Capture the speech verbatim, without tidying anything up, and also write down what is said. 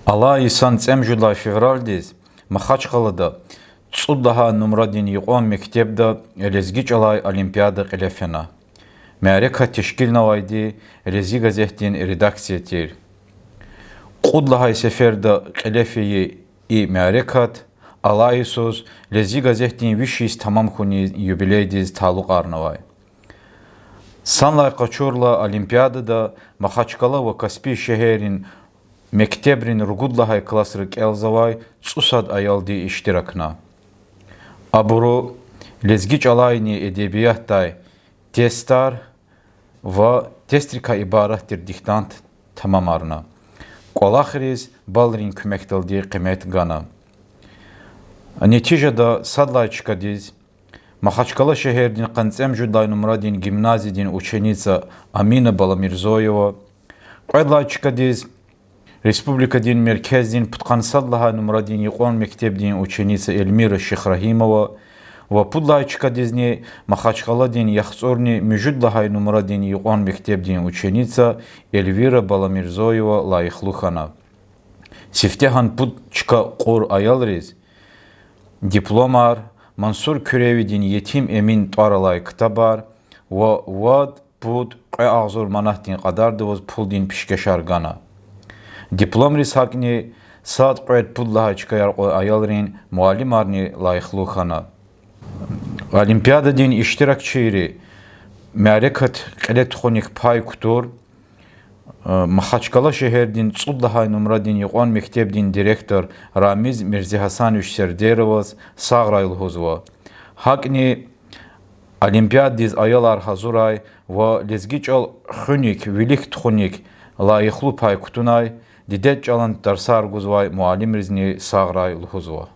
Алай йисан цӀемуьжуьд лагьай февралдиз Махачкъалада цӀуд лагьай нумрадин юкьван мектебда лезги чӀалай олимпиада кьиле фена. Мярекат тешкилнавайди Лезги газетдин редакция тир. Кьуд лагьай сеферда кьиле фейи и мярекат алай йисуз Лезги газетдин виш йис тамам хьунин юбилейдиз талукьарнавай. Санлай къачурла, олимпиадада Махачкъала ва Каспий шегьеррин мектебрин ругуд лагьай классра кӀелзавай цӀусад аялди иштиракна. Абуру лезги чӀалайни эдебиятдай тестар ва тестрикай ибарат тир диктант тамамарна. КӀвалахриз баллрин куьмекдалди къимет гана. Нетижада сад лагьай чкадиз Махачкъала шегьердин къанни цӀемуьжуьд лагьай нумрадин гимназиядин ученица Амина Баламирзоева, кьвед лагьай чкадиз республикадин меркездин пудкъанни сад лагьай нумрадин юкьван мектебдин ученица Эльмира Шихрагьимова ва пуд лагьай чкадизни Махачкъаладин яхцӀурни муьжуьд лагьай нумрадин юкьван мектебдин ученица Эльвира Баламирзоева лайихлу хьана. Сифтегьан пуд чка кьур аялриз дипломар, Мансур Куьревидин Етим Эмин тӀвар алай ктабар ва вад, пуд, кьве агъзур манатдин кьадарда аваз пулдин пишкешар гана. Дипломриз гьакӀни сад, кьвед, пуд лагьай чкаяр кьван аялрин муаллимарни лайихлу хьана. Олимпиададин иштиракчийри мярекат кьиле тухуник пай кутур Махачкъала шегьердин цӀуд лагьай нумрадин юкьван мектебдин директор Рамиз Мирзегьасанович Сердероваз сагърай лугьузва. ГьакӀни олимпиададиз аялар гьазурай ва лезги чӀал хуьник, вилик тухуник лайихлу пай кутунай дидед чӀалан тарсар гузвай муаллимризни сагърай лугьузва.